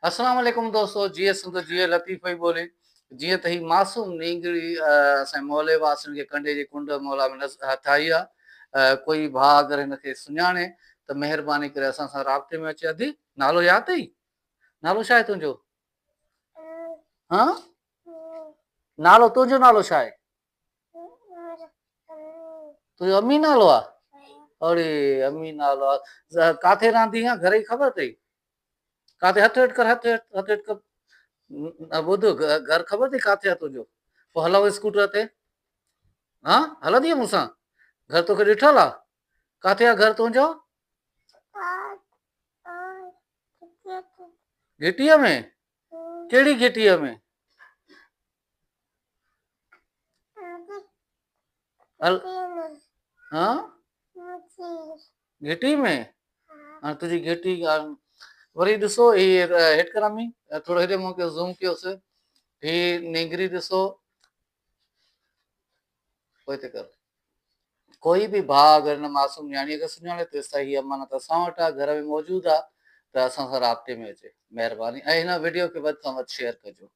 السلام عليڪم دوستو جيئي سنڌ جيئي لطيف پئي ٻولي جيئن ته هي معصوم نينگري اسان جي محلي واسين کي ڪنڊي جي ڪنڊ مولا ۾ هٿ آئي آ ڪوئي ڀاء اگر هن کي سڃاڻي ته مهرباني ڪري اسان سان رابطي ۾ اچي ادي نالو ياد اٿئي نالو ڇا آهي تنهنجو ها نالو تنهنجو نالو ڇا آهي تنهنجو امي نالو آ اڙي امي نالو آ ڪاٿي رهندي آ گهر جي خبر اٿئي ڪاٿي هٿ هيٺ ڪر هٿ هيٺ هٿ هيٺ ڪر ٻڌ گهر خبر اٿئي ڪاٿي آ تنهنجو پوء هلون اسڪوٽر تي ها هلندي مون سان گهر توکي ڏٺل آ ڪاٿي آ گهر تنهنجو گهٽيء ۾ ڪهڙي گهٽيء ۾ هل ها گهٽي ۾ هاڻي تنهنجي گهٽي وري ڏسو هي هيٺ ڪر امي ٿورو هيڏي مون کي زوم ڪيوس هي نينگري ڏسو پوئتي ڪر ڪوئي به ڀاء اگر هن معصوم نياڻي کي سڃاڻي ته تيستائين هي امانت اسان وٽ آهي گهر ۾ موجود آهي ته اسان سان رابطي ۾ اچي مهرباني ۽ هن وڊيو کي وڌ کان وڌ شيئر ڪجو.